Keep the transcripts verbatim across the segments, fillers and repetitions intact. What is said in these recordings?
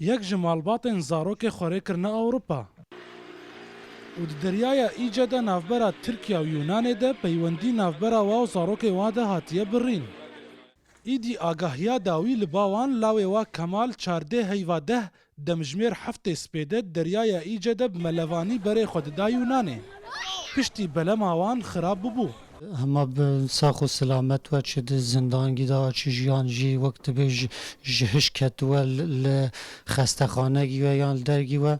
Yek ji malbatên zarokê xwe rê kirine Ewropa û di Deryaya Îce de navbera Tirkiye û Yûnanê de peywendî navbera wa û zarokê wa de hatiye birîn. Îdî agahiya dawî li ba wan lawê wa Kemal çardê heyva deh demjimêr heftê spêde Deryaya Îce de bi melevanî berê xwe dida Yûnanê. Piştî belema wan xirab bûbû. Hema bi sax û selamet we, çi di zindangî de, çi jiyan jî wek dibê ji, ji hiş ketiwe li, li xestexanegî we yan li dergî we.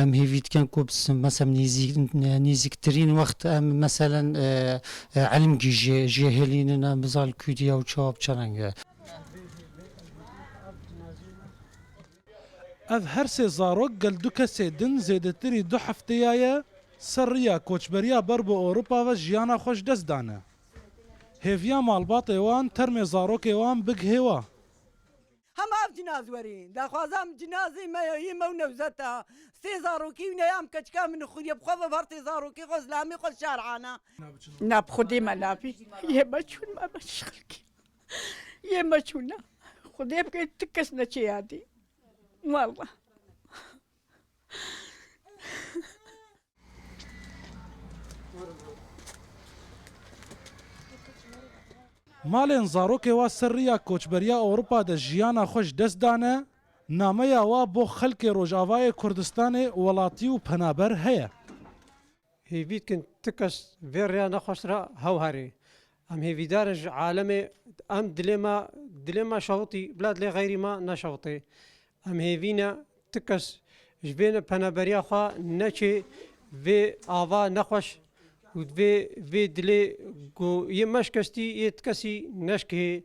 Em hêvî dikin ku s-, mesela nêzîk-, nêzîktirîn wext em meselen, e, e, elimgî jê, jê hêlînin, em bizan li kû diye û çawa bi çi reng e. Ev her sê zarok gel du kesê din zêdetirî du hefteya ye ser riya koçberiya ber bi Ewropa ve jiyana xwe ji dest dane. Hêviya malbatê wan termê zarokê wan bigihê wa. Hema ev cinaz werî. Daxwaza min cinazê me ye, yê me û newzeta. Sê zarokî wî ne ya em keçika min xuriye bi xwe ve ber tê zarokê xwe zilamê xwe şar ana. Na bi Xwedê me nabî. Yê me çûn me me şixilkî. Yê me çûn ne. Xwedê bike tu kes neçe yadî. Wallah. Malên zarokê wa ser riya koçberiya Ewropa de jiyana xwe ji dest dane, nameya wa bo xelkê Rojavayê Kurdistanê, welatî û penaber heye. Hêvî dikin tu kes vê rêya nexweş re hew herê. Em hêvîdar in ji alemê, em dilê me, dilê me şewitî, bila dilê xeyrî me neşewitê. Em hêvî ne tu kes ji vê peneberiya xwe neçê vê ava nexweş û vê, vê dilê ku yê me şikestî yê ti kesî neşkihê.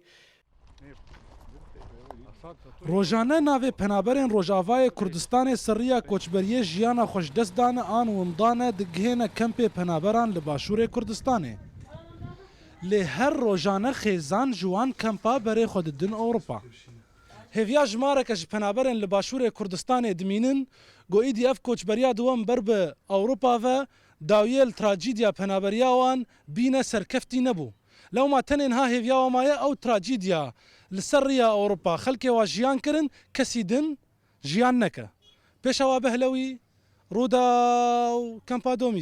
Rojane navê penaberên Rojavayê Kurdistanê ser riya koçberiyê jiyana xwe ji dest dane an windane digihêne kempê penaberan li Başûrê Kurdistanê. Lê her rojane xêzan ji wan kempa berê xwe didin Ewropa. Hêviya jimareke ji penaberên li Başûrê Kurdistanê dimînin ku êdî ev koçberiya di wan ber bi Ewropa ve dawiyê li trajîdiya penaberiya wan bîne serkeftî nebû. Lewma tenê niha hêviya wan maye ew trajîdiya li ser riya Ewropa xelkê wan jiyan kirin, kesî din jiyan neke. Pêşewa Behlewî, Rûdaw, Kempa Domî.